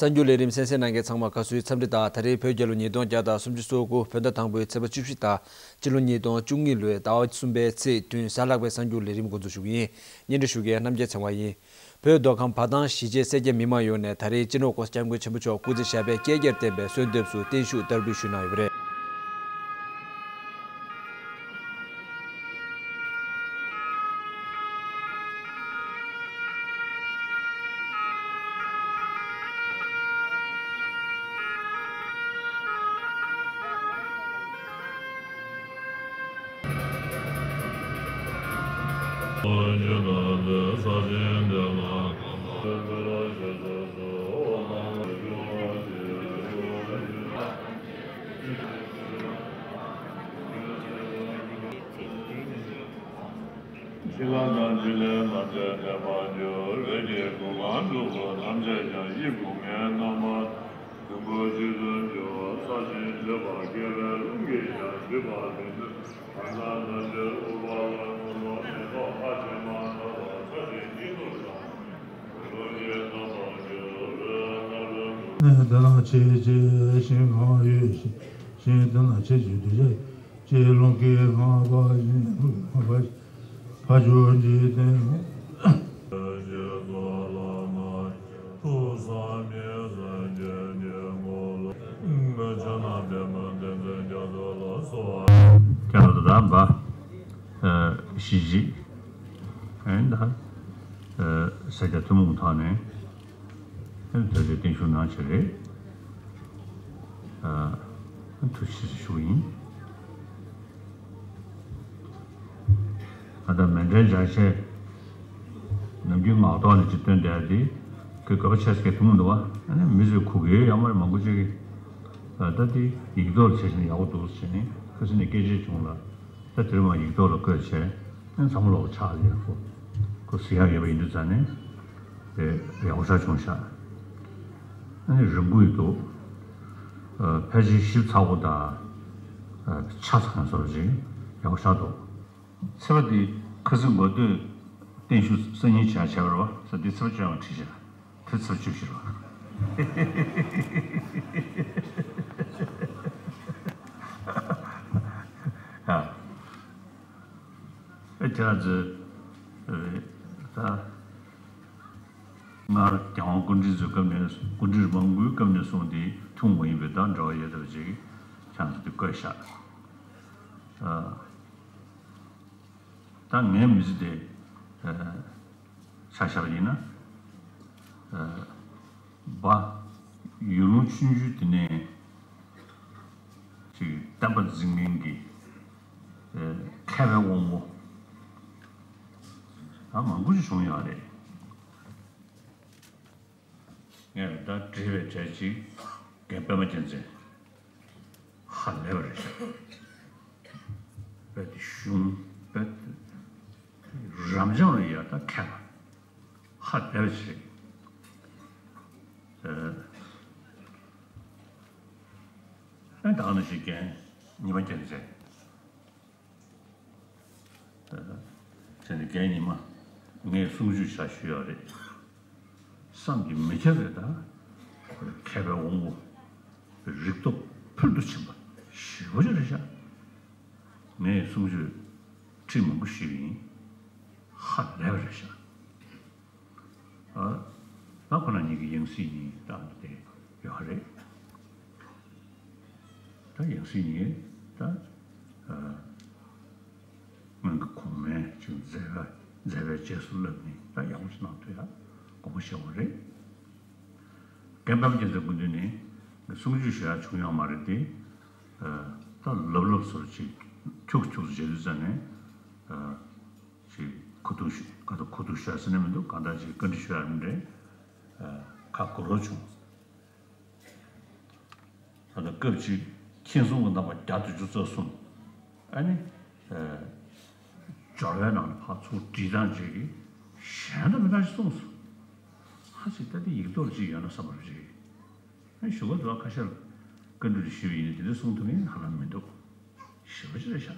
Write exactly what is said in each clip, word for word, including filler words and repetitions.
གསར་འགྱུར་ལས་རིམ་གསན་གཟིགས་གནང་མཁན་ཚང་མ་དགའ་བསུའི་འཚམས་འདྲི་དང་། ད་རེས་བོད་རྒྱལ་ལོ་ཉིས་སྟོང་བརྒྱ་དང་སུམ་ཅུ་སོ་དགུ་བོད་ཟླ་དང་པོའི་ཚེས་པ་བཅུ་བཞི་དང་སྤྱི་ལོ་ཉིས་སྟོང་བཅུ་གཉིས་ལོའི་ཟླ་བ་གསུམ་པའི་ཚེས་བདུན་གཟའ་ལྷག་པའི་གསར་འགྱུར་ལས་རིམ་འགོ་འཛུགས་ཞུ་གི་ཡིན། སྙན་སྒྲོན་ཞུ་མཁན་རྣམ་རྒྱལ་ཚེ་དབང་ཡིན། བོད་མདོ་ཁམས་བར་ཐང་གཞིས་བྱེས་སེར་སྐྱ་མི་མང་ཡོངས་ནས་ད་རེས་སྤྱི་ནོར་༸གོང་ས་༸སྐྱབས་མགོན་ཆེན་པོ་མཆོག་སྐུ་ཚེ་ཞབས་པད་བསྐལ་བརྒྱར་བརྟན་པའི་གསོལ་འདེབས་སུ་བརྟན་བཞུགས་བསྟར་འབུལ་ཞུས་གནང་ཡོད་པ་རེད། འཆི་བ་དང་འཆི་ལུས་མ་བྱས་ནས་མ་གྱུར། བོད་ཀྱི་གོ་འཕང་སྒྲུབ་པར་ཐམས་ཅད་ཀྱང་ཡིད་ཀུན་ངལ་རྣམ་པར། དུས་འཁོར་རྗེས་སུ་འཇུག་པ་ས་ཞིང་བྱེད་པ། སྐྱེ་བའི་རླུང་གིས་ཀྱང་འཇིག་པར་མི་ནུས། གང་དག་ཐམས་ཅད་ཨུཏྤ་ལ་ནུབ་མོ་མེ་ཏོག་ལྷ་ཆེན་མ་ཐོབ་པ་ས་ཞིང་སྐྱེ་གནས་དང་། ནས་དེ་ན་ཆེས་ཆེ་ཞིང་གང་ཡོད་ཞིང་དེ་ན་ཆེས་ཆེ་དུས་ཆེ་ཅེས་ལོངས་སྐུའི་ངང་པ་བཞིན་ལྷུན་གྱིས་ཕ་ཇོ་འཇིག་རྟེན། ཀྱང་ད་ལྟ་འབའ་ཞི་བྱེད་ཨན་ད་ས་སྐྱ་ཐུན་མོང་ཐོག་ནས། ཨ་ནི་ཐུགས་རྗེ་བརྟན་བཞུགས་གནང་བྱས་རེད། ཨ་ཐུགས་རྗེ་ཆེ་ཞུ་གི་ཡིན། ཨ་ད་མཎྜལ་སྦྱར་བྱས་ནམ་རྒྱུན་ངག་ཐོག་ནས་ཅིག་བཏོན་བསྡད་དེ་ཁོས་དགོས་པ་ཆེ་ས་གས་ཐུང་མི་འདུག་བ། ཨ་ནི་མི་ཚོས་གོ་གི་ཡོད་ཡ་མ་རེད་མང་པོ་ཅིག་གིས། ཨ་ད་དེ་ཡིག་ཐོག་ལ་བྱས་ཤིང་ཡག་པོ་འདུག་ཟེར་ནས་ཁ་སང་ནས་སྐད་ཆ་བྱུང་ལ། ད་དེར་མ་ཡིག་ཐོག་ལ་བཀོད་བྱས་ཨ་ནི་ཚང་མ་ལོག་ཆགས་ཡག་པོ་ཁོ་ཟེར་ཡག་ཡོད་པ་ཡིན་དུས་ཙང་ནས་དེ་ཡག་པོ་ཆགས་བྱུང་ཤག་ཨ་ནི་རིང་པོ་ཡིན་འདུག་ཨ་ཕལ་ཆེར་ཞིབ་ཚགས་པོ་དང་ཨ་ཆ་ཚང་བཟོ་འདྲ་ཅིག་ཡག་པོ་ཆགས་འདུག་ཚེས་པ་འདི་ཁ་སང་འགོ་སྟོད་བརྟན་བཞུགས་སང་ཉིན་བྱ་བྱ་བར་བ་ས་འདི་ཚེས་པ་བཅོ་ལྔ་བྲིས་བྱ་དེ་ཚེས་པ་བཅུ་བཞི་རེད་བ། ཨ། ཨེ་ཁྱེད་རང་ཚོས་ཨེ་ད་སྔར་རྒྱལ་དབང་སྐུ་ཕྲེང་ཚོའི་སྐབས་ནས་སྐུ་ཕྲེང་མང་པོའི་སྐབས་ནས་བཟུང་སྟེ་ཐུན་མོང་མ་ཡིན་པའི་ད་འབྲེལ་བ་ཡོད་པ་ཅིག་ཁྱེད་རང་ཚོ་འདི་བཀོད་བཞག་ཨ། ད་ངའི་མི་ཚེ་དེ་ཨ་ཆ་བཞག་པ་ཡིན་ན་ཨ་བ་ཡུལ་ལུང་ཆུང་ཆུང་དེ་ནས་ཅིག་བསྟན་པ་འཛིན་མཁན་གྱི་ཨ་མཁས་པའི་དབང་པོ་ད་མང་པོ་ཞིག་བྱུང་ཡོད་རེད། ངས་ད་བྲིས་པའི་གྲས་གཅིག་རྒན་པད་མ་རྒྱལ་མཚན་ཧ་ལས་པ་རེད་ཤག་རྦད་དེ་གཞུང་རྦད་དེ་རབ་འབྱམས་ལ་ཡ་ད་མཁས་པ་ཧ་ལས་པ་ཞིག་རེད། ཨ་ད་ག་ནང་བཞིན་རྒན་ཉི་མ་རྒྱལ་མཚན། དེ་ནས་རྒན་ཉི་མ་ངས་གསུང་ཆོས་བྱ་ཞུས་ཡོད་རེད། བསམ་གྱིས་མི་ཁྱབ་པའི་ད་མཁས་པའི་དབང་པོ་རིག་སྟོབས་ཕུལ་དུ་ཕྱིན་པ་ཞེ་པོ་ཅིག་རེད་ཤག་ངས་གསུང་ཆོས་ཁྲིད་མང་པོ་ཞུས་ཡིན། ཧ་ལས་པ་རེད་ཤག་ཨ། ད་ཁོ་རང་གཉིས་ཀྱི་ཡང་སྲིད་གཉིས་ད་འདི་ཡོད་རེད། ད་ཡང་སྲིད་གཉིས་ད་ཨ་སྔོན་གྱི་གོང་མའི་ཅིག་མཛད་པ་མཛད་པའི་རྗེས་སུ་བསླབས་ནས་ད་ཡག་པོ་ཞིག་གནང་ཐུབ་ཡ་དགོངས་པ་བཞེས་པ་རེད། རྒན་པད་མ་རྒྱལ་མཚན་སྐུ་མདུན་ནས་གསུང་ཆོས་ཞུ་ཡ་བྱུང་ཡོད་མ་རེད་དེ། ཨ་ད་ལབ་ལབ་སོར་ཅིག་ཁྱུག་ཁྱུག་བྱེད་དུས་ཙ་ནས་ཨ། ཅིག་གོ་ཐུག་ཞུ་ག་ད་གོ་ཐུག་ཞུ་ཟེར་ནས་མི་འདུག་གང་ལྟར་ཅིག་བཀའ་འདྲི་ཞུ་ཡ་རེད་མི་འདྲ། ཁ་གོ་རོགས་བྱུང་། ད་ལྟ་སྐབས་ཅིག་མཁྱེན་སོང་གི་རྣམ་པ་བརྒྱ་དང་བཅུ་རྩ་གསུམ། ཨ་ནི་སྦྱོར་བའི་ནང་ནས་ཕར་ཚུར་བྲིས་སྟངས་ཅིག་གིས་གཞན་དང་མི་འདྲ་ཞིག་གསུངས་སོང་། ཧ་ཅིག་ད་ལྟ་ཡིག་ཐོག་ཅིག་ཡོད་ན་བསམ་པ་རེད་ཅིག་ཨ་ཞུ་ག་འདུག་ཁ་ཤས་ལ་བཀའ་འདྲི་ཞུས་པ་ཡིན་ན་དེ་འདྲ་གསུང་ཐུབ་མཁན་ཧ་ལམ་མི་འདུག་ཞེ་པོ་ཅིག་རེད་ཤག་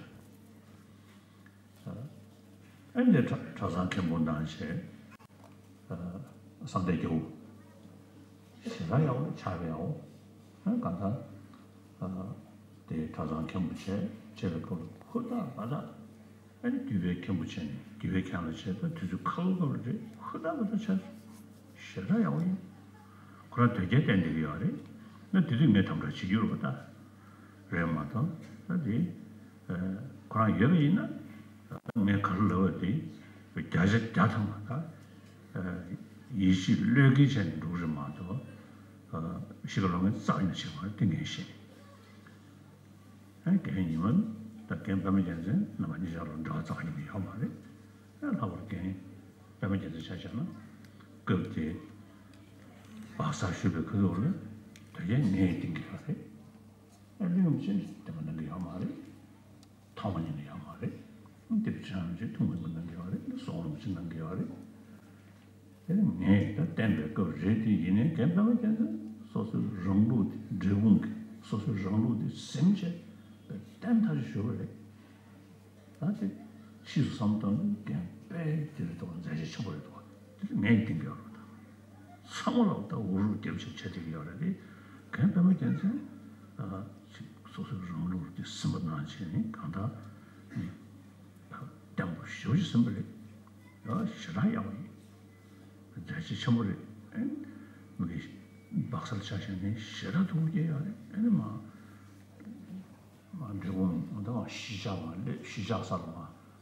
ཨ་ནི་གྲྭ་གྲྭ་ཚང་མཁན་པོ་གནང་བྱས། ཨ་བསམ་གཏན་རྒྱལ་པོ། ཞེ་དྲག་ཡག་པོ་ཆགས་པ་ཡག་པོ། ཨ་གང་ལྟར་ཨ་དེ་གྲྭ་ཚང་མཁན་པོ་བྱས་བྱས་པའི་སྐབས་ལ་ཧུར་ཐག་འབད་ཐག་ཨ་ནི་འདུས་པའི་མཁན་པོ་བྱས་ནས་འདུས་པའི་མཁན་ལ་བྱས། ད་དུས་ཚོད་ཁ་ལོ་ཁ་ལོ་རེད། ཧུར་ཐག་འབད་ཐག་བྱས་ཞེ་དྲག་ཡག་པོ་ཡིན། ཁོ་རང་དོལ་རྒྱལ་བསྟེན་བསྡད་ཀྱི་ཡོད་རེད། ན་དེ་དུས་ངས་དམ་དྲག་བྱེད་ཀྱི་ཡོད་རེད་པ། ད་རེད་མ་གཏོགས་ད་དེ་ཁོ་རང་ཡོད་པ་ཡིན་ན། ངས་ག་རེ་ལབ་པ་དེ་བརྒྱ་ཆ་བརྒྱ་ཐམ་པ་ད་ཡིད་ཆེས་བློས་འགེལ་བྱས་ནས་འགྲོ་གི་རེད་མ་གཏོགས་གཞིས་ཀ་ལོག་མཁན་རྩ་བ་ཉིད་ནས་བྱེད་མ་རེད། དེ་ངས་ཤེས། ཨ་རྒན་ཉི་མ་ད་རྒན་པད་མ་རྒྱལ་མཚན་རྣམ་པ་གཉིས་ཆར་ལ་འབྲེལ་བ་རྩ་བ་ཉིད་ནས་ཡོད་མ་རེད། ཨ་ལྷག་པར་རྒན་པད་མ་རྒྱལ་མཚན་ཆ་བཞག་ན་སྐབས་དེ་སྦག་སར་བཞུགས་པའི་ཁ་ཐུག་ལ་དོལ་རྒྱལ་ངས་བསྟེན་གྱི་ཡོད་རེད། ཨ་གླིང་བུ་ཆེན་དེ་མ་གནང་གི་ཡོད་མ་རེད། ཐོག་མ་ཉིད་ནས་ཡོད་མ་རེད། དེ་བྱས་ནས་ཐུགས་མི་མ་གནང་གི་ཡོད་རེད། སྲོག་ལོངས་ཅི་གནང་གི་ཡོད་རེད། དེ་ནི་ངས་ད་བསྟན་པའི་སྐབས་རེད། དེ་ཡིན་ནའི་རྒན་པད་མ་རྒྱལ་མཚན་སོ་སོའི་རང་ལུགས་དེ། འབྲས་སྤུངས་ཀྱི་སོ་སོའི་རང་ལུགས་དེ་ཟིན་བྱས་བསྟན་ཐག་ཆོད་ཞུ་བ་རེད། ད་དེ་ཕྱིས་སུ་བསམ་བཏང་ན་རྒན་དཔེ་དེ་རེད་འདུག་མཛད་རྗེས་ཆེན་པོ་རེད་འདུག་དེ་ངས་བསྟན་གྱི་ཡོད་རེད། ད་ཚང་མ་ལ་ད་འུ་རུ་རྒྱབ་ཆེ་བྱས་བསྡད་ཀྱི་ཡོད་རེད། དེ་རྒན་པད་མ་རྒྱལ་མཚན་ཅིག་སོ་སོའི་རང་ལུགས་དེ་ཟིན་པ་ནང་བཞིན་གང་ལྟར་ནི་བརྟན་པོ་ཞེ་པོ་ཅིག་ཟིན་པ་རེད། ཡང་ཞེ་དྲག་ཡག་པོ་ཡིན། མཛད་རྗེས་ཆེན་པོ་རེད། ཨེ་མི་གི་སྦག་སར་ཆ་བཞག་ནས་ཞེ་དྲག་ཐུགས་དགྱེས་ཡོད་རེད། ཨེ་ནི་མ་མ་འབྲས་སྤུངས་མ་ད་མ་གཞིས་ཆགས་མ་སླེབས། གཞིས་ཆགས་སར་མ་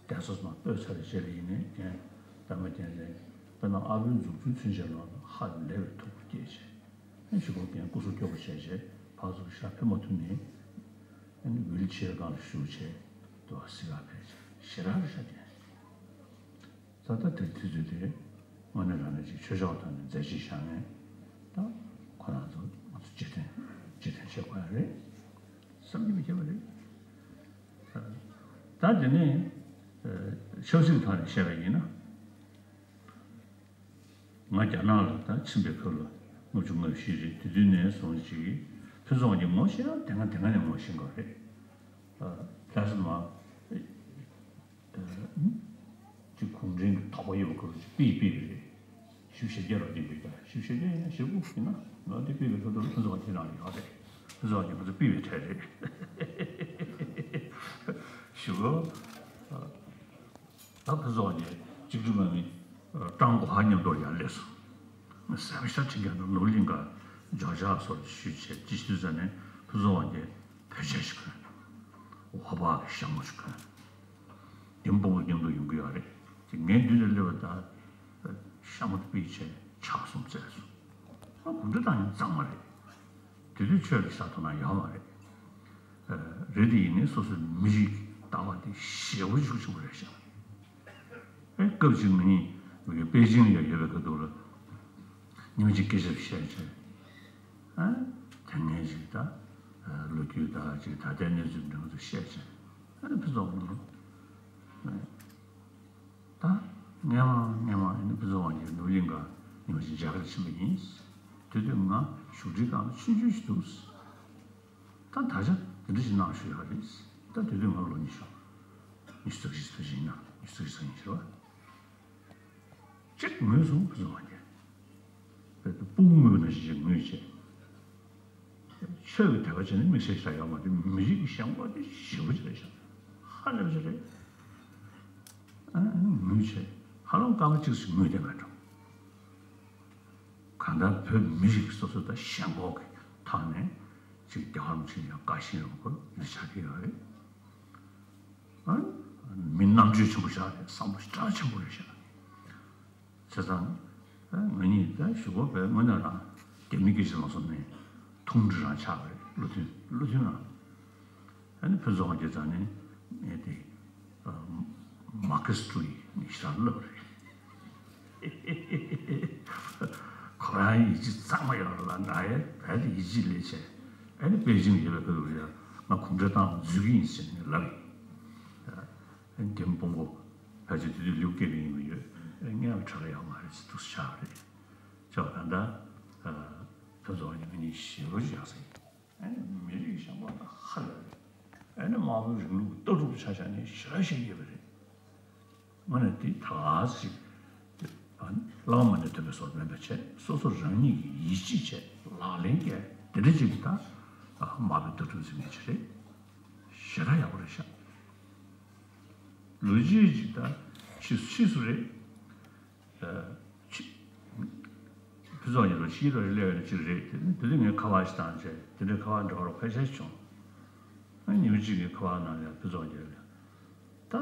བསྡད་སོ་མ་སྤོས་ཚར་རྗེས་ལ་ཡིན་ནའི་རྒན་པད་མ་རྒྱལ་མཚན་དཔེར་ན་ཨ་བོའི་མཛུབ་ཐུན་ཚུན་ཆད་ལ་ཧ་ལས་པའི་ཐུགས་དགྱེས་བྱས། ཨེ་གཞུག་གུ་རྒན་སྐུ་གཟུགས་སྐྱོ་པོ་བྱས་བྱས་ཕར་ཚུར་ཞབས་ཕེབས་མ་ཐུབ་ནས་ཨེ་ནི་ཝིལ་ཆེར་སྒང་ལ་བཞུགས་བྱས་འདུག་གཟིགས་ག་ཕེབས་བྱས་ཞེ་དྲག་རེད་ཤག་རྒན། ད་ལྟ་དེར་དུས་ཚོད་དེ་དངོས་གནས་དྲང་གནས་ཅིག་ཆོས་ཕྱོགས་ཐོག་ནས་མཛད་རྗེས་བཞག་མཁན་ད་ཁོ་རང་ཚོ་ང་ཚོ་རྗེས་དྲན་རྗེས་དྲན་བྱེད་དགོས་ཡ་རེད་བསམ་གྱི་མི་ཁྱབ་པ་རེད། ད་དེ་ནས་ཆབ་སྲིད་ཐོག་ནས་བཤད་པ་ཡིན་ན། ང་རྒྱ་ནག་ལ་ད་ཕྱིན་པའི་སྐབས་ལ་ལྔ་བཅུ་ང་བཞི་རེད། དེ་དུས་ནས་བཟུང་ཅིག་ཕུན་ཚོགས་དབང་རྒྱལ་ངོ་ཤེས་ན་དེ་སྔ་དེ་སྔ་ནས་ངོ་ཤེས་པ་རེད། ལྷ་ས་མ་ཅིག་གུང་ཁྲན་གྱི་དོགས་པ་ཡོད་པ་སྐོར་ཅིག་ཕུལ་ཕུལ་གྱི་རེད། ཞེ་པོ་ཞེ་བརྒྱ་རོགས་ཀྱི་འདུག་ད་ཞེ་པོ་ཞེ་བརྒྱ་ཡིན་ན་ཞེ་པོ་ཡིན་ན་ང་དེ་ཕུལ་བའི་ཁ་ཐུག་ལ་ཕུན་ཚོགས་དབང་རྒྱལ་རང་ཡོད་རེད། ཕུན་ཚོགས་དབང་རྒྱལ་ང་ཚོ་ཕུལ་བའི་གྲས་རེད། ཞུ་གོ། ད་ཕུན་ཚོགས་ཀྱིས་གཅིག་སྒྲིལ་དམག་མི་ཀྲང་གོ་ཧྭ་མཉམ་དུ་ཡར་སླེབས་སོང་། གཟའ་མིག་དམར་ཁྲིམས་འགལ་ནང་ནོར་གླིང་ག་ཇོ་ཇོ་སོགས་ཞུས་བྱས་ཅི་ཞིག་དུས་ཙམ་ནས་ཕུན་ཚོགས་དབང་རྒྱལ་བོད་ཆས་ཤིག་གོན། འོག་པག་གི་ཞྭ་མོ་ཞིག་གོན། དེ་སྤོ་བོ་མཉམ་དུ་ཡོང་གི་ཡོད་རེད། དེ་ངའི་མདུན་ལ་སླེབས་པ་ད་ཞྭ་མོ་དེ་ཕུད་བྱས་ཕྱག་གསུམ་བཙལ་སོང་། ང་གུང་ཁྲན་ཏང་ཡོན་གཙང་མ་རེད། དེ་དུས་ཆོས་ལ་ཤ་ཚ་ན་ཡོད་མ་རེད། རེད་དེ་ཡིན་ནའི་སོ་སོའི་མི་རིགས་ལྟ་བ་དེ་ཞེ་པོ་ཤུགས་ཆེན་པོ་རེད་ཤག་ཨེ་སྐབས་ཅིག་ང་གཉིས་པེ་ཅིང་ལ་ཡོད་པའི་སྐབས་དུས་ལ་ཉི་མ་གཅིག་སྐད་ཆ་བཤད་བྱས། ཨ་དེ་སྔའི་ཅིག་ད་ལོ་རྒྱུས་དང་ཅིག་ད་ལྟའི་གནས་ཚུལ་འདྲ་མི་འདུག་བཤད་བྱས། ཨ་ནི་ཕུན་ཚོགས་ངོ་ལ། ད་སྔན་མ་སྔན་མ་ཨ་ནི་ཕུན་ཚོགས་དབང་རྒྱལ་ནོར་གླིང་ག་ཉི་མ་གཅིག་མཇལ་ཁར་ཕྱིན་པ་ཡིན། དེ་དུས་ང་བཞུགས་ཁྲིའི་སྒང་ལ་ཆུང་ཆུང་ཞིག་འདུག་ད་ད་ཆ་དེ་འདྲ་ཞིག་གནང་ཞུ་ཡག་རེད། ད་དེ་དུས་ང་ལོ་ཉི་ཤུ་ཉི་ཤུ་རྩ་གཅིག་ཙམ་ཞིག་ཡིན་ན་ཉི་ཤུ་རྩ་གཅིག་ཙམ་ཡིན་ཞེས་པ། གཅིག་ངུས་སོང་ཕུན་ཚོགས་དབང་རྒྱལ། དཔེ་སྤུ་གུ་ངུས་པ་ནང་བཞིན་ཅིག་ངུས་བྱས། ཆོས་ཀྱི་དད་པ་བྱས་ན་དམིགས་བསལ་ཞིག་ཡོད་མ་རེད། མི་རིགས་ཀྱི་ཞེན་ཁོག་དེ་ཞེ་པོ་ཅིག་རེད་ཤག་ཧ་ལས་པ་ཅིག་རེད། ཨ་ནི་ངུས་བྱས་ཧ་ལམ་སྐར་མ་གཅིག་ཙམ་ངུས་བསྡད་མེད་འགྲོ། གང་ལྟར་བོད་མི་རིགས་སོ་སོ་དང་ཞེན་ཁོག་གི་ཐོག་ནས་ཅིག་རྒྱལ་བ་རིན་པོ་ཆེ་ཡང་བཀའ་བཞིན་རུ་ཁོ་འདི་ཆགས་ཀྱི་ཡོད་རེད། ཨ་མི་རྣམ་དཔྱོད་ཆེན་པོ་ཞིག་རེད། བསམ་བློ་ཞེ་དྲག་ཆེན་པོ་རེད་ཤག་བྱས་ཙང་ཨ་ང་གཉིས་ད་གཞུག་གུ་བས་དངོས་གནས་རང་རྒྱ་མི་སྐད་ཆ་ལ་སོང་ནས་ཐུང་འདྲི་རང་ཆགས་པ་རེད། བློ་མཐུན་བློ་མཐུན་རང་། ཨ་ནི་ཕུན་ཚོགས་དབང་རྒྱལ་རྩ་ནས་ངས་དེ་མར་ཁེ་སི་ཀྲུའུ་ཡི་ནི་ཞེ་དྲག་སློབ་རེད། ཁོ་རང་ཡིད་ཆེས་གཙང་མ་ཡོད་རེད་ལ། ང་ཡང་བལ་དུ་ཡིད་ཆེས་ལས་བྱས། ཨ་ནི་པེ་ཅིང་ཡོད་པའི་སྐབས་རེད། ང་གུང་ཁྲན་ཏང་འཛུལ་གྱི་ཡིན་ཟེར་ནས་ལབ་ཡིན། ཨ་ནི་རྒན་སྤུན་པོ་ཕལ་ཆེར་དེ་དུས་ལིའུ་ཀེ་ལི་ཡིན་པ་ཡོད། ཨ་ནི་སྔོན་ལ་གྲ་སྒྲིག་ཡག་མ་རེད་ཟེར་འདུག་ཆགས་པ་རེད། ཆགས་པ་ད་ལྟ་ཕུན་ཚོགས་དབང་རྒྱལ་ང་གཉིས་ཞེ་པོ་ཅིག་ཡག་ས་ཡིན། ཨ་ནི་མི་རིགས་ཞེན་ཁོག་ད་ཧ་ལས་རེད། ཨ་ནི་དམར་པོའི་རིང་ལུགས་ཀྱི་ལྟ་གྲུབ་ཆ་བཞག་ནས་ཞེ་དྲག་ཤེས་ཀྱི་ཡོད་པ་རེད། དངོས་གནས་དེ་ད་ག་ཟེ་ཞིག་བླ་མ་མ་ཎི་ཐོས་པའི་བཟོ་འདྲ་མེད་པ་བྱས། སོ་སོ་རང་ཉིད་ཀྱིས་ཡིད་ཆེས་བྱས། ལག་ལེན་བཀལ། དེ་འདྲ་ཅིག་གི་ད་མ་པའི་ལྟ་གྲུབ་འཛིན་མཁན་ཅིག་རེད། ཞེ་དྲག་ཡག་པོ་རེད་ཤག་ལོ་རྒྱུས་ཅིག་ད་ཕྱིས་ཕྱིས་སུ་རེད། ཕྱི་ཕུན་ཚོགས་ཉིད་རོ་ཕྱིའི་རོ་ཞིག་སླེབས་ཡོད་ན་ཅིག་རེད། དེ་དེ་དུས་ངས་ཁ་པར་ཞིག་བཏང་བྱས་དེ་འདྲའི་ཁ་པར་འདྲ་བོ་རོ་ཕལ་ཆེར་བྱུང་། ཨ་ཉི་མ་གཅིག་ངས་ཁ་པར་ནང་ལ་ཕུན་ཚོགས་ཉིད་རོ་ལ། ད་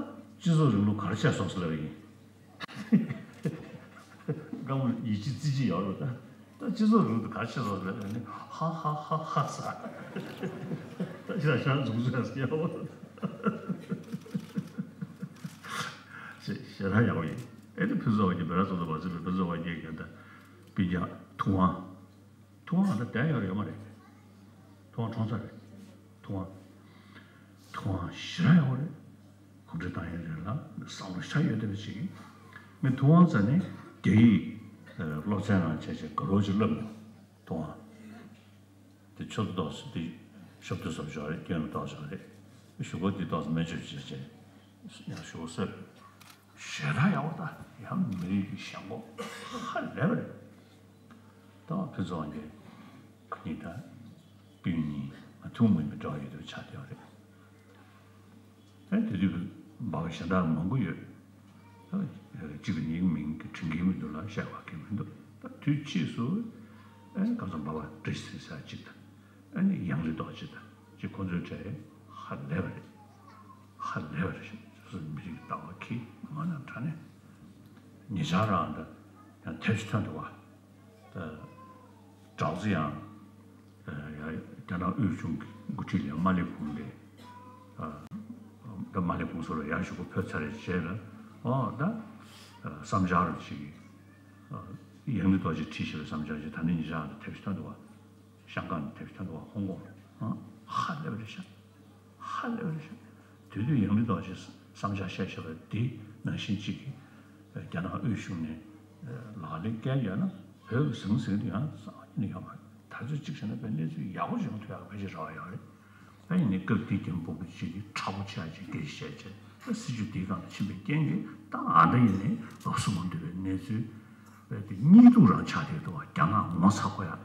སྤྱི་ཚོགས་རིང་ལུགས་ག་རེ་བྱས་སོང་ཟེར་ལབ་པ་ཡིན། སྒང་མོ་ཡིད་ཆེས་རྩིས་ཀྱི་ཡོད་རེད་ད། ད་སྤྱི་ཚོགས་རིང་ལུགས་ག་རེ་བྱས་སོང་ཟེར་ལབ་ནས་ཧ་ཧ་ཧ་ཧ་ཟེར། ད་ཞག་ཞག་འཛུམ་ཟེར་ཟེར་ཡོད། ཞེ་ཞེ་དྲག་ཡག་པོ་ཡིན། ཨེ་དེ་ཕུན་ཚོགས་དབང་རྒྱལ་བེ་ར་ཙོ་ཏོ་བ་ཟེར་བའི་ཕུན་ཚོགས་དབང་རྒྱལ་གྱི་ད་སྤུན་ཀྱག་ཐུབ་དབང་། ཐུབ་དབང་ད་བསྡད་ཡོད་རེད་ཡོད་མ་རེད། ཐུབ་དབང་གྲོངས་ཚར་རེད། ཐུབ་དབང་། ཐུབ་དབང་ཞེ་དྲག་ཡག་པོ་རེད། གོམ་བགྲོད་བཏང་ཡས་རེད་ལ་བསམ་བློ་ཤ་ཡོད་བསྡད་པ་ཅིག་ངས་ཐུབ་དབང་ཟེར་ནས་རྒྱ་ཡིག་སློབ་ཚན་ནང་བྱས་བྱས་དགའ་རབ་ཅིག་བསླབས་མྱོང་། ཐུབ་དབང་། དེ་ཆུ་ཏོག་ཙམ་དེ་ཞབས་ཏོག་ཟབ་ཤོས་རེད། སྐྱོན་ཏོག་ཙམ་རེད། ཞུ་སྒོ་དེ་ཏོག་ཙམ་སྨན་བཅོས་བྱས་བྱས་ཡང་ཞུ་སྒོ་སོས། ཞེ་དྲག་ཡག་པོ་ད་ཡང་མི་རིགས་ཀྱི་ཞེན་ཁོག་ཧ་ལས་པ་རེད། ད་ཕུན་ཚོགས་དབང་རྒྱལ་ཁོ་གཉིས་ད་སྤུན་གཉིས་ང་ཐུག་མིན་པའི་འབྲེལ་བ་ཡོད་དུ་ཆགས་བསྡད་པ་རེད། ཨེ་དེ་དུས་འབའ་བ་གཞན་དག་མང་པོ་ཡོད། ཨ་གཅིག་གི་ཉིན་མིང་གི་དྲན་གྱི་མི་འདུག་ལ་བཤད་པ་གི་མི་འདུག་ད་དུས་ཕྱིས་སུ་ཨེ་ཁ་སང་འབའ་བ་བཀྲ་ཤིས་ཚེ་ས་གཅིག་དང་ཨ་ནི་ཡང་རི་རྡོ་རྗེ་དང་གཅིག་ཁོང་ཚོའི་གྲས་ཧ་ལས་པ་རེད། ཧ་ལས་པ་རེད་ཤག་སོ་སོའི་མི་རིགས་ལྟ་བ་གི་ངོ་ན་དྲ་ནས་ཉེ་ཆར་རང་ད་ཡང་ཐེབས་ཤིག་ཐོན་འདུག་བ། ད་གྲོགས་ཚོ་ཡང་ཡ་རྒྱ་ནག་དབུས་གཞུང་གི་འགོ་ཁྲིད་ལ་མ་ལི་ཁུང་ལས་ད་མ་ལི་ཁུང་སོགས་ལ་ཡར་ཞུ་སྒོ་ཕེབས་ཚར་རེད་བྱས་ལ་ཨོ་ད་བསམ་འཆར་རུ་ཅིག་ཡང་རི་རྡོ་རྗེ་ཁྲིད་ཤེས་པའི་བསམ་འཆར་ཅིག་ད་ནི་ཉི་ཤག་ད་ཐེབས་ཤིག་ཐོན་འདུག་བ། ཤང་ཀང་ནས་ཐེབས་ཤིག་ཐོན་འདུག་བ། ཧོང་ཀོང་ནས་ཧ་ལས་པ་རེད་ཤག་ཧ་ལས་པ་རེད་ཤག་དེ་དུས་ཡང་རི་རྡོ་རྗེ་བསམ་འཆར་བཤད་བཞག་པ་དེ་ནང་བཞིན་གཅིག་གིས་རྒྱ་ནག་དབུས་གཞུང་ནས་ལག་ལེན་བཀལ་ཡོད་ན་བོད་ཀྱི་ཟང་ཟིང་དུ་ཡང་རྩ་བ་ཉིད་ནས་ཡོད་མ་རེད། ད་ཚོད་གཅིག་བྱས་ན་དཔེ་གནས་ཚུལ་ཡག་པོ་ཞིག་ཐོན་ཡག་ཕལ་ཆེར་རག་ཡོད་རེད། ད་ཡིན་ནའི་སྐབས་དེའི་རྒྱལ་པོ་གཅིག་གིས་མཁྲེགས་པོ་ཆེ་ཡག་ཅིག་སྐད་ཆ་བཤད་བྱས་ད་སྲིད་ཇུས་དེའི་སྒང་ལ་ཕྱིན་པའི་རྐྱེན་གྱིས་ད་ཨ་འདྲ་ཡིན་ནའི་ལོགས་སུ་མ་འདུས་པའི་གནས་ཚུལ་དཔེ་དེ་གཉིད་དུ་རང་ཆགས་བསྡད་འདུག་བ། རྒྱ་ནག་ངོ་ཚ་དགོས་ཡག་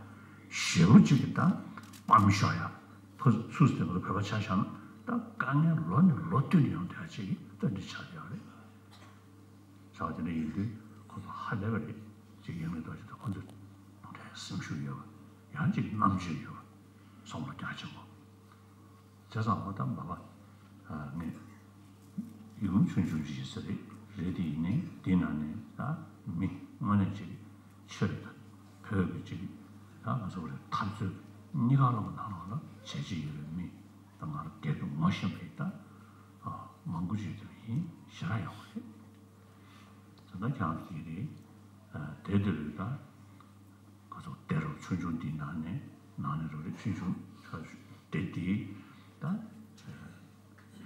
ཞེ་པོ་གཅིག་གིས་ད་སྤམ་ཤོར་ཡག་ཕ་སུ་སི་དེ་ང་ཚོ་བོད་པ་ཆ་བཞག་ན་ད་དཀའ་ངལ་ལོ་ནས་ལོ་བསྟུད་ནས་ཡོང་བསྡད་ཡག་ཅིག་ད་འདི་ཆགས་བསྡད་ཡོད་རེད། ཟེར་བ་དེ་འདྲ་ཡིན་དུས་ཁོ་ཚོ་ཧ་ལས་པ་རེད། ཅིག་ཡང་རི་རྡོ་རྗེ་དང་ཁོ་ཚོ་དེ་སེམས་ཤུགས་ཡོད་པ་ཡང་ཅིག་རྣམ་དཔྱོད་ཡོད་པ་བསམ་བློ་རྒྱ་ཆེན་པོ། བྱས་ཙང་ཁོ་ད་འབའ་བ་ངས་ཡུལ་ལུང་ཆུང་ཆུང་ཅིག་ཡིན་ས་རེད། རེད་དེ་ཡིན་ནའི་དེའི་ནང་ནས་ད་མི་དངོས་གནས་ཅིག་ཆོས་དང་བོད་ཀྱི་ཅིག་ད་ང་ཚོ་རེད་འཐབ་རྩོད་གཉིས་ཀ་ལ་མ་ནང་ལོགས་ལ་བྱས་རྗེས་ཡོད་པའི་མི། ད་ང་རང་སྒེར་གྱི་ངོ་ཤེས་པ་ཡིན་ད། ཨ་མང་པོ་ཅིག་དེ་ཡིན་ཞེ་དྲག་ཡག་པོ་རེད། ད་ལྟ་ཁྱེད་རང་གིས་རེད། ཨ་དེ་དེ་རེད་ད། ཁ་སང་དེ་རུ་ཆུང་ཆུང་འདི་ནང་ནས་ནང་ནས་རུ་རེད་ཆུང་ཆུང་ཁ་དེ་དེ་ད།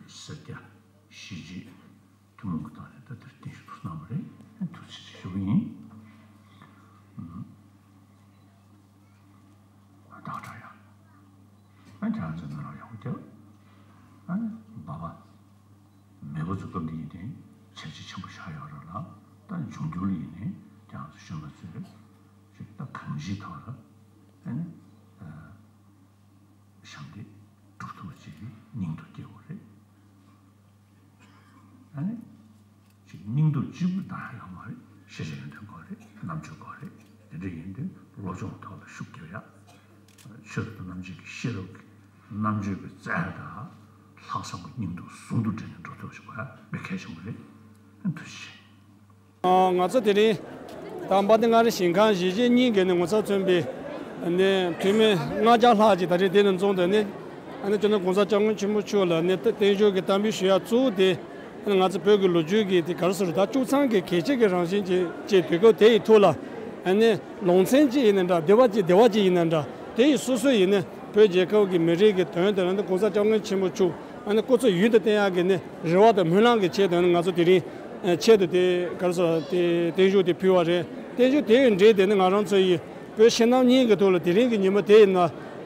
སེར་སྐྱ་གཞིས་བྱེས་ཐུན་མོང་གི་ཐོག་ནས་ད་དེར་བརྟན་བཞུགས་ཐུགས་སྣང་བ་རེད། ཐུགས་རྗེ་ཆེ་ཞུ་གི་ཡིན། བདག་དྲག་ཡང་། ཨ་ཁྱེད་རང་ཚོ་ནང་ལ་ཡག་པོ་བསྡད། ཨ་ནི་འབའ་བ་མེས་པོ་ཚོ་སྐབས་འདི་ཡིན་དུས་བྱས་རྗེས་ཆེན་པོ་བཞག་ཡོད་རེད་ལ། ད་འབྱུང་འགྱུར་ལ་ཡིན་ནའི་ཁྱེད་རང་ཚོ་གཞོན་པ་ཚོས་ཅིག་ད་གང་ཅིའི་ཐོག་ལ་ཨ་ནི་ཞབས་འདེགས་སྒྲུབ་ཐུབ་པ་ཅིག་སྙིང་སྟོབས་སྐྱེ་དགོས་རེད། ཨ་ནི། ཅིག་སྙིང་སྟོབས་གཅིག་པུ་གཏོང་ཡག་ཡོད་མ་རེད། ཤེས་བྱ་ཡོན་ཏན་དགོས་རེད། རྣམ་དཔྱོད་དགོས་རེད། དེ་འདྲ་ཡིན་དུས་སློབ་སྦྱོང་ཐོག་ལ་ཤུགས་རྒྱབ་ཡག་ཆོས་དང་རྣམ་དཔྱོད་ཀྱི་ཤེས་རབ་ཀྱི་རྣམ་དཔྱོད་ཀྱི་རྩལ་དང་ལྷག་བསམ་གྱི་སྙིང་སྟོབས་ཟུང་དུ་འབྲེལ་ནས་འགྲོ་ཐུབ་པ་ཞིག་དགོས་ཡག་དཔེ་གལ་ཆེན་པོ་རེད། ཐུགས་རྗེ་ཆེ། ང་ཚོ་དེ་རིང་ད་འབའ་ཏི་མངའ་རིས་ཞིང་ཁམས་གཞིས་བྱེས་གཉིས་ཀྱི་ནས་ངོ་ཚབ་མཚོན་པའི་ནས་འཐུས་མི་ལྔ་བརྒྱ་ལྷག་ཅིག་ད་རེས་དེ་ནས་འཛོམས་ཏེ་ནས་ཨ་ནི་སྤྱི་ནོར་༸གོང་ས་༸སྐྱབས་མགོན་ཆེན་པོ་མཆོག་ལ་ནས་བརྟན་བཞུགས་ཀྱི་བསྟར་འབུལ་ཞུ་ཡག་གཙོ་བོ་དེ་ཨ་ནི་ང་ཚོ་བོད་ཀྱི་ལོ་རྒྱུས་ཀྱི་དེ་ག་རེ་ཟེར་ད་སྤྱོད་བཟང་གི་གལ་ཆེ་གི་རང་བཞིན་ཅིག་ཅིག་དུས་སྐབས་དེ་ཡི་ཐོག་ལ་ཨ་ནི་ལུང་ཚན་ཅིག་ཡིན་ན་འདྲ་སྡེ་བ་ཅིག་སྡེ་བ་ཅིག་ཡིན་ན་འདྲ་དེ་ཡི་སོ་སོ་ཡིན་ན་བོད་རྒྱལ་ཁབ་ཀྱི་མི་རིགས་ཀྱི་དོན་དེ་ལ་ནི་༸གོང་ས་༸སྐྱབས་མགོན་ཆེན་པོ་མཆོག་ཨ་ནི་སྐུ་ཚེ་ཡུན་དུ་བརྟན་ཡག་གི་ནི་རེ་བ་དང་སྨོན་ལམ་གྱི་ཆེད་དུ་ནི་ང་ཚོ་དེ་རིང་ཆེད་དུ་དེ་ག་རེ་ཟེར་དེ་བརྟན་བཞུགས་དེ་ཕུལ་བ་རེད། བརྟན་བཞུགས་དེ་ཡི་འབྲེལ་དེ་ནི་ང་རང་ཚོ་ཡི་བོད་ཕྱི་ནང་གཉིས་ཀྱི་ཐོག་ལ་དེ་རིང་གི་ཉིན་མོ་དེ་ཡིན་ན་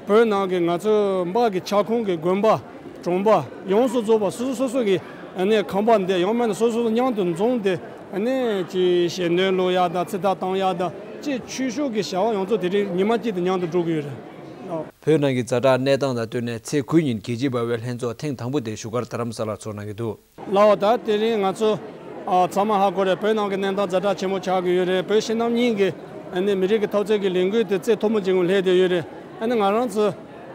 བོད་ནང་གི་ང་ཚོ་འབའ་གི་ཁྱབ་ཁོངས་ཀྱི་དགོན་པ་གྲོང་པ་ཡོངས་སུ་རྫོགས་པ་སོ་སོ་སོ་སོ་གི་ཨ་ནི་ཁང་པ་འདི་ཡང་མིན་ན་སོ་སོ་སོ་མཉམ་དུ་འཛོམས་ཏེ་ཨ་ནི་ཅི་ཞལ་འདོན་སློག་ཡག་དང་ཚིག་ཐག་བཏང་ཡག་དང་ ཆོས་ཕྱོགས་ཀྱི་བྱ་བ་ཡོངས་རྫོགས་དེ་རིང་ཉི་མ་གཅིག་ཏུ་མཉམ་དུ་འགྲོ་གི་ཡོད་རེད། ཨོ། བོད་ནང་གི་ཛ་དྲག་གནས་སྟངས་དང་བསྟུན་ནས་ཚེས་དགུ་ཉིན་རྒྱལ་སྤྱིའི་འབར་བའི་ལྷན་ཚོགས་ཐེངས་དང་པོ་དེ་བཞུགས་སྒར་རྡ་རམ་ས་ལར་ཚོགས་གནང་གི་འདུག། ལའོ། ད་དེ་རིང་ང་ཚོ་ཨ་ཚང་མ་ཧ་གོ་རེད། བོད་ནང་གི་གནས་སྟངས་ཛ་དྲག་ཆེན་པོ་ཆགས་ཀྱི་ཡོད་རེད། བོད་ཕྱི་ནང་གཉིས་ཀྱི་ཨ་ནི་མི་རིགས་ཀྱི་འཐབ་རྩོད་ཀྱི་ལས་འགུལ་དེ་རྩེ་མཐོན་པོ་ཅན་ལ་སླེབས་བསྡད་ཡོད་རེད། ཨ་ནི་ང་རང་ཚོ་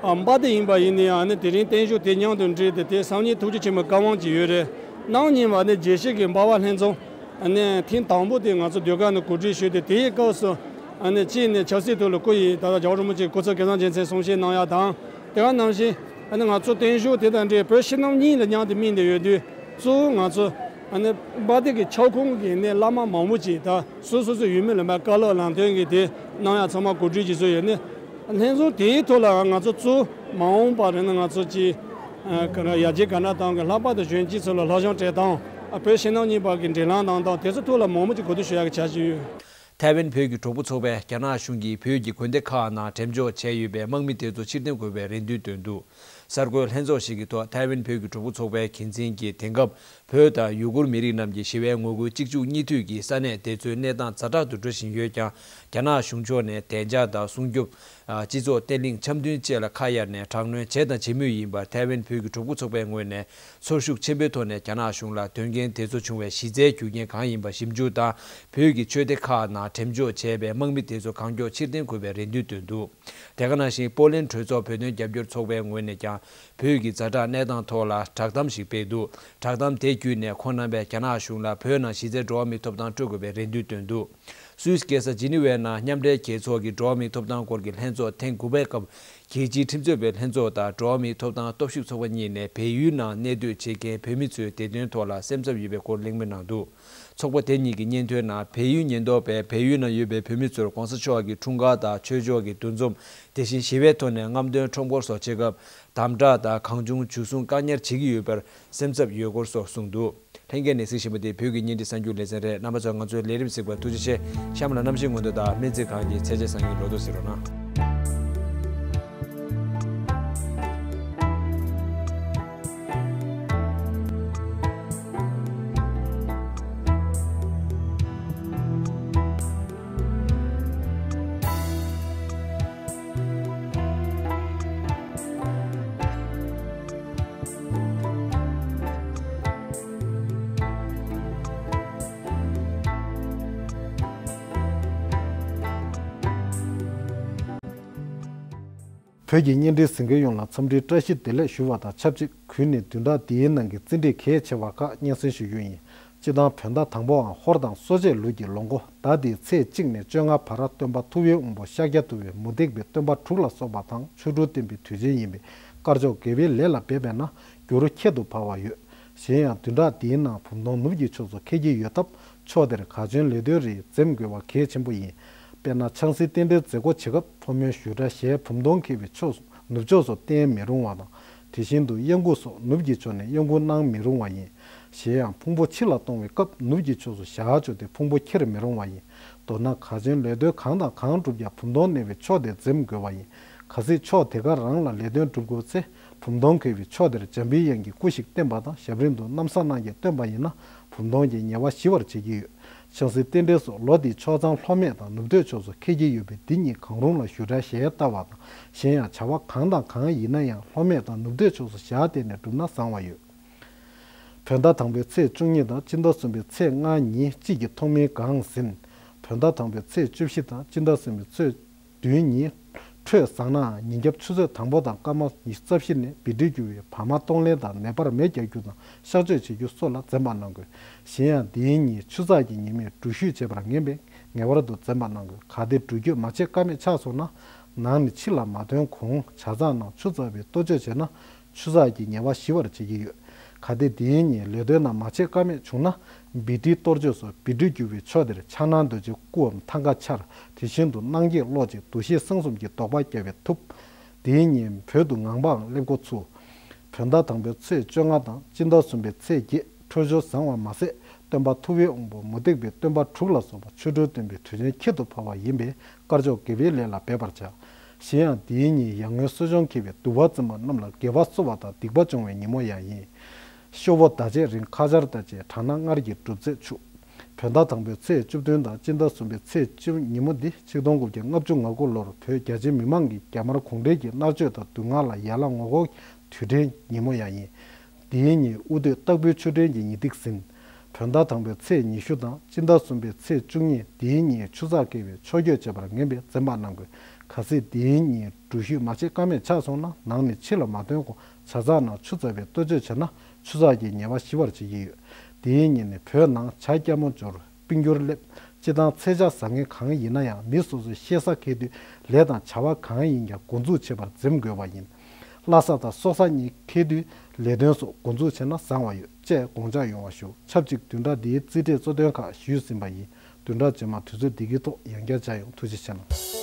ཨ་འབའ་ཏི་ཡིན་པ་ཡིན་ན་ཡང་ཨ་ནི་དེ་རིང་བརྟན་བཞུགས་དེ་མཉམ་དུ་འགྲིག་སྟེ་དེ་སང་ཉིན་ཐུགས་རྗེ་ཆེན་པོའི་བཀའ་དབང་ཅིག་ཡོད་རེད། གནངས་ཉིན་མ་ནི་རྒྱལ་སྤྱི་གི་འབར་བ་ལྷན་འཛོམས་ཨ་ནི་ཐེངས་དང་པོ་དེ་ང་ཚོ་ཟློས་གར་ནས་གོ་སྒྲིག་ཞུས་ཏེ། དེའི་སྐབས་སུ་ཨ་ནི་གཅིག་ནས་ཆབ་སྲིད་ཐོག་ལ་སྐུ་ཡི་ད་ལྟ་རྒྱལ་བ་རིན་པོ་ཆེ་སྐུ་ཚབ་སྐལ་བཟང་རྒྱལ་མཚན་གསུང་བཤད་གནང་ཡ་དང་། དེ་ག་ནང་བཞིན་ཨ་ནི་ང་ཚོ་བརྟན་བཞུགས་དེ་དང་འབྲེལ་བོད་ཕྱི་ནང་གཉིས་ལ་མཉམ་དུ་དམིགས་ཏེ་ཡོད་དུས། གཙོ་བོ་ང་ཚོ་ཨ་ནི་འབའ་ཏི་གི་ཁྱབ་ཁོངས་ཀྱི་ནས་བླ་མ་མང་པོ་ཅིག་ད་སོ་སོ་སོའི་ཡུལ་མི་ལ་མ་བཀའ་སློབ་ལམ་སྟོན་གྱི་དེ་གནང་ཡ་ཚང་མ་གོ་སྒྲིག་བྱེད་སྲོལ་ཡོད། ནས་ལྷན་འཛོམས་དེའི་ཐོག་ལ་ང་ཚོ་གཙོ་བོ་མ་འོངས་པར་ནི་ང་ཚོ་ཅིག་ཨ་ག་རེ་ཡར་རྒྱས་ག་འདྲ་བཏང་གི། ལྷག་པར་དུ་གཞོན་སྐྱེས་ཚོ་ལ་སློབ་སྦྱོང་སྤྲད་སྟངས། ཨ་བོད་ཕྱི་ནང་གཉིས་བར་གྱི་འབྲེལ་ལམ་གནང་སྟངས་དེ་ཚོ་ཐོག་ལ་མང་པོ་ཅིག་གོ་བསྡུར་ཞུ་ཡག་གི་འཆར་གཞི་ཡོད། ཐའེ་ཝན་བོད་ཀྱི་གྲོགས་པོ་ཚོགས་པས་རྒྱ་ནག་གཞུང་གིས་བོད་ཀྱི་དགོན་སྡེ་ཁག་ནང་འགྲེམས་འཇོག་བྱས་ཡོད་པའི་དམག་མི་དེ་ཚོ་ཕྱིར་འཐེན་དགོས་པའི་རེ་འདུན་བཏོན་འདུག། གསར་འགོད་ལྷན་ཚོགས་ཤིག་གི་ཐོག་ཐའེ་ཝན་བོད་ཀྱི་གྲོགས་པོ་ཚོགས་པའི་འགན་འཛིན་གྱིས་དེང་སྐབས་བོད་དང་ཡུ་གུར་མི་རིགས་རྣམས་ཀྱི་ཞི་བའི་ངོ་རྒོལ་གཅིག་མཇུག་གཉིས་མཐུད་ཀྱིས་ས་གནས་དེ་ཚོའི་གནས་སྟངས་ཛ་དྲག་ཏུ་འགྲོ་བཞིན་ཡོད་ཀྱང་། རྒྱ་ནག་གཞུང་ཕྱོགས་ནས་བདེ་འཇགས་དང་སྲུང་སྐྱོབ། སྤྱི་ཚོགས་བརྟན་ལྷིང་འཆམ་མཐུན་བཅས་ལ་ཁ་གཡར་ནས་དྲག་གནོན་བྱས་དང་བྱེད་མུས་ཡིན་པར་ཐའེ་ཝན་བོད་ཀྱི་གྲོགས་པོ་ཚོགས་པའི་ངོས་ནས་ཚོར་ཤུགས་ཆེན་པོའི་ཐོག་ནས་རྒྱ་ནག་གཞུང་ལ་དོན་རྐྱེན་དེ་ཚོ་བྱུང་བའི་གཞི་རྩའི་རྒྱུ་རྐྱེན་གང་ཡིན་པ་ཞིབ་འཇུག་དང་། བོད་ཀྱི་ཆོས་སྡེ་ཁག་ནང་འགྲེམས་འཇོག་བྱས་པའི་དམག་མི་དེ་ཚོ་གང་མགྱོགས་ཕྱིར་འཐེན་དགོས་པའི་རེ་འདུན་བཏོན་འདུག། དེ་ག་ནང་བཞིན་པོ་ལན་གྲོས་ཚོགས་བོད་དོན་རྒྱབ་སྐྱོར་ཚོགས་པའི་ངོས་ནས་ཀྱང་བོད་ཀྱི་ཛ་དྲག་གནས་སྟངས་ཐོག་ལ་བསྒྲགས་གཏམ་ཞིག་སྤེལ་འདུག། བསྒྲགས་གཏམ་དེ་བརྒྱུད་ནས་ཁོང་རྣམ་པས་རྒྱ་ནག་གཞུང་ལ་བོད་ནང་གཞི་རྩའི་འགྲོ་བ་མིའི་ཐོབ་ཐང་སྤྲོད་དགོས་པའི་རེ་འདུན་བཏོན་འདུག། སུད་སི་རྒྱལ་ས་ཇི་ནི་ཝའི་ནང་མཉམ་འབྲེལ་རྒྱལ་ཚོགས་ཀྱི་འགྲོ་བ་མིའི་ཐོབ་ཐང་སྐོར་གྱི་ལྷན་ཚོགས་ཐེངས་དགུ་པའི་སྐབས། རྒྱལ་སྤྱིའི་ཁྲིམས་རྩོད་པའི་ལྷན་ཚོགས་དང་འགྲོ་བ་མིའི་ཐོབ་ཐང་སྟོབས་ཤུགས་ཚོགས་པ་གཉིས་ནས་བལ་ཡུལ་ནང་གནས་སྡོད་བྱེད་མཁན་བོད་མི་ཚོའི་བདེ་དོན་ཐོག་ལ་སེམས་འཚབ་ཡོད་པའི་སྐོར་གླེང་མོལ་གནང་འདུག། ཚོགས་པ་དེ་གཉིས་ཀྱི་སྙན་ཐོའི་ནང་བལ་ཡུལ་ཉེན་རྟོག་པས་བལ་ཡུལ་ནང་ཡོད་པའི་བོད་མི་ཚོར་༧གོང་ས་མཆོག་གི་འཁྲུངས་སྐར་དང་ཆོས་ཕྱོགས་ཀྱི་འདུ་འཛོམས། དེ་བཞིན་ཞི་བའི་ཐོག་ནས་རྔམ་སྟོན་ཁྲོམ་སྐོར་སོགས་བྱེད་སྐབས་དམ་དྲག་དང་གང་བྱུང་འཇུ་བཟུང་བཀག་ཉར་བྱེད་ཀྱི་ཡོད་པར་སེམས་འཚབ་ཡོད་སྐོར་སོགས་གསུངས་འདུག། ལྷན་རྒྱས་ནས་གཟིགས་བཞིན་པ་དེ་བོད་ཀྱི་བརྙན་འཕྲིན་གསར་འགྱུར་ལེ་ཚན་རེད། རྣམ་པ་ཚོས་ང་ཚོའི་ལས་རིམ་གཟིགས་པར་ཐུགས་རྗེ་ཆེ། གཤམ་ལ་གནམ་གཤིས་སྔོན་འགྲོ་དང་སྨན་རྩིས་ཁང་གི་ཚད་ཆེ་བཟང་ངན་ལོ་ཐོ་གཟིགས་རོགས་གནང་། བོད་ཀྱི་བརྙན་འཕྲིན་གཟིགས་མཁན་ཡོངས་ལ་འཚམས་འདྲིའི་བཀྲ་ཤིས་བདེ་ལེགས་ཞུ་བ་དང་ཆབས་ཅིག་གུས་ནས་བདུན་ཕྲག་འདིའི་ནང་གི་རྩིས་འབྲས་གལ་ཆེ་བ་ཁག་སྙན་སེང་ཞུ་རྒྱུ་ཡིན། སྤྱི་བཏང་བོད་ཟླ་དང་པོའང་ཧོར་དང་གསོ་དཔྱད་ལུག་གི་ལོ་འགོ་ཟླ་འདིའི་ཚེས་གཅིག་ནས་བཅོ་ལྔ་བར་སྟོན་པ་ཐུབ་པའི་དབང་པོ་ཤཱཀྱ་ཐུབ་པས་མུ་སྟེགས་པའི་སྟོན་པ་དྲུག་ལ་སོགས་པ་དང་ཆོ་འཕྲུལ་སྟོན་པའི་དུས་ཆེན་ཡིན་པས་དཀར་ཕྱོགས་དགེ་བའི་ལས་ལ་འབད་པས་ན་འགྱུར་ཁྱད་དུ་འཕགས་པ་ཡོད། གཞན་ཡང་བདུན་ཕྲག་འདིའི་ནང་བུམ་སྟོང་ནུབ་ཀྱི་ཕྱོགས་སུ་འཁེལ་གྱི་ཡོད་སྟབས་ཕྱོགས་དེར་གར་བྱོན་ལས་དོན་རིགས་འཛེམ་དགོས་པ་གལ་ཆེན་པོ་ཡིན། དཔེར་ན་ཆང་སའི་རྟེན་འབྲེལ་མཛད་སྒོ་བྱེད་སྐབས་ཕོ་མོའི་བཞུགས་གྲལ་ཞལ་བུམ་སྟོང་འཁེལ་བའི་ཕྱོགས་སུ་ནུབ་ཕྱོགས་སུ་བསྟན་མི་རུང་བ་དང་། དེ་བཞིན་དུ་གཡང་འགུགས་སོགས་ནུབ་ཀྱི་ཕྱོགས་ནས་གཡང་འགུགས་གནང་མི་རུང་བ་ཡིན། གཞན་ཡང་ཕུང་པོ་ཕྱི་ལ་གཏོང་བའི་སྐབས་ནུབ་ཀྱི་ཕྱོགས་སུ་བཞག་བཅུག་སྟེ་ཕུང་པོ་འཁྱེར་མི་རུང་བ་ཡིན། མདོར་ན་གར་བྱོན་ལས་དོན་གང་དང་གང་བསྒྲུབ་ཀྱང་བུམ་སྟོང་གནས་པའི་ཕྱོགས་དེ་འཛེམ་དགོས་པ་ཡིན། གལ་སྲིད་ཕྱོགས་དེ་ག་རང་ལ་ལས་དོན་སྒྲུབ་དགོས་ཚེ་བུམ་སྟོང་འཁེལ་བའི་ཕྱོགས་དེར་འཇམ་པའི་དབྱངས་ཀྱི་སྐུ་ཞིག་བསྟན་པ་དང་ཞབས་རིམ་དུ་རྣམ་གསལ་སྣང་བརྒྱད་བསྟན་པ་ཡིན་ན་བུམ་སྟོང་གི་ཉེས་པ་ཞི་བར་བྱེད་ཀྱི་ཡོད། ཆང་སའི་རྟེན་འབྲེལ་སོགས་ལོ་འདིའི་ཕྱོགས་མཚམས་ལྷོ་སྨད་དང་ནུབ་སྟོད་ཕྱོགས་སུ་འཁེལ་གྱི་ཡོད་པས་འདི་གཉིས་གང་རུང་ལ་བཞུགས་གྲལ་ཞལ་བལྟ་བ་དང་གཞན་ཡང་བྱ་བ་གང་དང་གང་ཡིན་ན་ཡང་ལྷོ་སྨད་དང་ནུབ་སྟོད་ཕྱོགས་སུ་བཞག་བསྡད་ནས་བསྒྲུབས་ན་བཟང་བ་ཡོད། བོད་ཟླ་དང་པོའི་ཚེས་བཅུ་གཉིས་དང་སྤྱི་ཟླ་གསུམ་པའི་ཚེས་ལྔ་ཉིན་དཔྱིད་ཀྱི་ཐོག་མའི་གངས་ཟིན། བོད་ཟླ་དང་པོའི་ཚེས་བཅུ་བཞི་དང་སྤྱི་ཟླ་གསུམ་པའི་ཚེས་བདུན་ཉིན་འཕྲོད་བཟང་ནའང་ཉིན་རྒྱབ་ཆུ་ཚོད་དང་པོ་དང་སྐར་མ་ཉི་ཤུ་རྩ་བཞི་ནས་བི་ཊི་རྒྱུ་བའི་བར་མ་གཏོང་ལེན་དང་ནད་པར་མེ་རྒྱག་རྒྱུ་དང་གཤག་བཅོས་བྱེད་རྒྱུ་སོགས་ལ་འཛེམ་པ་གནང་དགོས། གཞན་ཡང་འདིའི་ཉིན་ཆུ་ཚགས་ཀྱི་ཉི་མས་འགྲུལ་བཞུད་བྱེད་པར་ངེས་པས་ངེས་པར་དུ་འཛེམ་པ་གནང་དགོས། གལ་ཏེ་འགྲུལ་སྐྱོད་མ་བྱེད་ཀ་མེད་ཆགས་སོང་ན་ནང་ནས་ཕྱི་ལ་མ་ཐོན་གོང་ཇ་ཚགས་ནང་ཆུ་ཚགས་པའི་གཏོ་བཅོས་བྱས་ན། ཆུ་ཚགས་ཀྱི་ཉེས་པ་ཞི་བར་བྱེད་ཀྱི་ཡོད། གལ་ཏེ་དེའི་ཉིན་ལས་དོན་ནང་མ་བྱེད་ཀ་མེད་བྱུང་ན། བི་ཊི་གཏོར་བཅོས་སོགས་བི་ཊི་རྒྱུ་བའི་ཕྱོགས་དེར་ཕྱག་ན་རྡོ་རྗེ་སྐུའམ་ཐང་ཀ་འཕྱར། དེ་བཞིན་དུ་སྣང་བརྒྱད་གློག་གཅིག་འདུ་ཤེས་གསང་གསུམ་གྱི་དོགས་པ་བརྒྱབ་པས་ཐུབ། དེའི་ཉིན་བོད་དུ་ངང་པའང་སླེབས་འགོ་ཚུགས། བོད་ཟླ་དང་པོའི་ཚེས་བཅོ་ལྔ་དང་སྤྱི་ཟླ་གསུམ་པའི་ཚེས་བརྒྱད་འཕྲོད་སྦྱོར་བཟང་བ་མ་ཟད། སྟོན་པ་ཐུབ་པའི་དབང་པོ་མུ་སྟེགས་པའི་སྟོན་པ་དྲུག་ལ་སོགས་པ་ཆོ་འཕྲུལ་སྟོན་པའི་དུས་ཆེན་ཁྱད་དུ་འཕགས་པ་ཡིན་པས། དཀར་ཕྱོགས་དགེ་བའི་ལས་ལ་འབད་པར་བྱ། གཞན་ཡང་འདིའི་ཉིན་ཡར་ངོའི་གསོ་སྦྱོང་འཁེལ་བའི་དུ་བ་འཛིན་པ་རྣམས་ལ་དགེ་བ་བསུ་བ་དང་སྡིག་པ་སྦྱོང་བའི་ཉིན་མོ་ཡང་ཡིན། ཤོ་བོ་ཟླ་ཕྱེད་རིང་ཁ་ཆར་དང་བཅས་གྲང་ན་སྔར་གྱི་གྲུབ་ཚད་འཆུག། བོད་ཟླ་དང་པོའི་ཚེས་བཅུ་བདུན་དང་སྤྱི་ཟླ་གསུམ་པའི་ཚེས་བཅུ་ཉིན་མོ་འདི་ཆིག་སྟོང་དགུ་བརྒྱ་ལྔ་བཅུ་ང་དགུ་ལོར་བོད་རྒྱ་ཆེ་མི་མང་གིས་རྒྱ་དམར་གུང་ཁྲན་གྱི་མནར་གཅོད་དང་སྡུག་བསྔལ་ལ་ཡར་ལངས་ངོ་རྒོལ་གྱི་དུས་དྲན་ཉིན་མོ་ཡང་ཡིན། འདིའི་ཉིན་དབུ་སྟོད་སྟག་ཕུའི་ཆུ་ཕྲན་གྱི་ཉི་ཐིག་ཟིན། བོད་ཟླ་དང་པོའི་ཚེས་ཉི་ཤུ་དང་སྤྱི་ཟླ་གསུམ་པའི་ཚེས་བཅུ་གཉིས་འདིའི་ཉིན་ཆུ་ཚགས་བཀལ་བའི་ཆོས་གོས་བཅས་པར་ངན་པས་འཛེམ་པ་གནང་དགོས། གལ་སྲིད་འདིའི་ཉིན་འགྲུལ་བཞུད་མ་བྱེད་ཀ་མེད་ཆགས་སོང་ན་ནང་ནས་ཕྱི་ལ་མ་ཐོན་གོང་ཇ་ཚགས་ནང་ཆུ་བཙབ་པའི་གཏོ་བཅོས་བྱས་ན་ཆུ་ཚགས་ཀྱི་ཉེས་པ་ཞི་བར་བྱེད་ཀྱི་ཡོད། དེའི་ཉིན་ནི་བོད་ནང་བྱ་སྐྱ་མོ་འབྱོར་སྤུན་འགྱུར་སླེབས། སྤྱི་བཏང་ཚེས་ཆ་བཟང་ངན་གང་ཡིན་ན་ཡང་མི་སོ་སོའི་གཤེད་ས་འཁེལ་དུས་ལས་དང་བྱ་བ་གང་ཡིན་ཀྱང་འགོ་འཛུགས་བྱེད་པར་འཛེམ་དགོས་པ་ཡིན། བླ་གཟའ་དང་སྲོག་གཟའ་གཉིས་འཁེལ་དུས་ལས་དོན་སོགས་འགོ་འཛུགས་བྱས་ན་བཟང་བ་ཡོད་ཅེས་དགོངས་འཇགས་ཡོང་བ་ཞུ། ཆབས་ཅིག་བདུན་ཕྲག་འདིའི་རྩིས་ཁྲའི་གཙོ་དོན་ཁག་ཞུས་ཟིན་པ་ཡིན། བདུན་ཕྲག་རྗེས་མ་དུས་ཚོད་འདི་གའི་ཐོག་ཡང་བསྐྱར་མཇལ་ཡོང་། ཐུགས་རྗེ་ཆེ་གནང་།